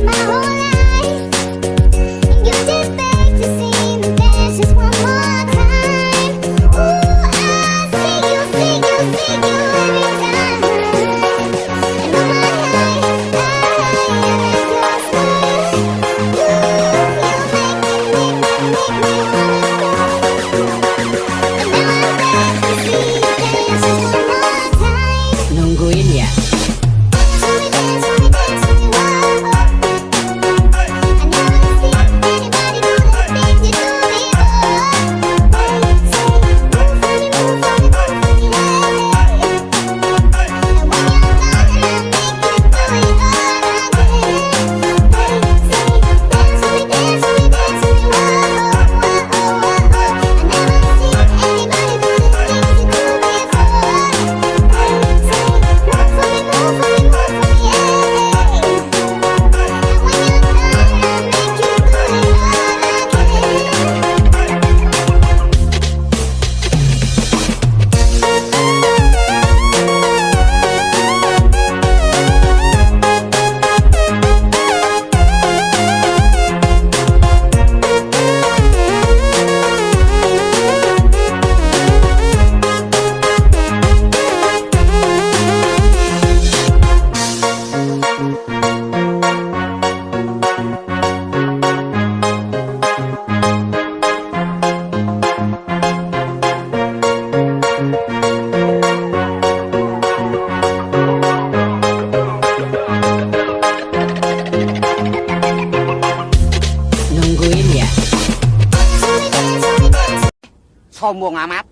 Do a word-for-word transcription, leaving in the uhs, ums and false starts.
My whole life, you just beg to see my face just one more time. Ooh, I see you, see you, see you every time. And all my life, I, I, I lost for you. You, you make me, make me, make me wanna go. And now I beg to see your face just one more time. Nungguin ya. Nungguin ya. Sombong amat.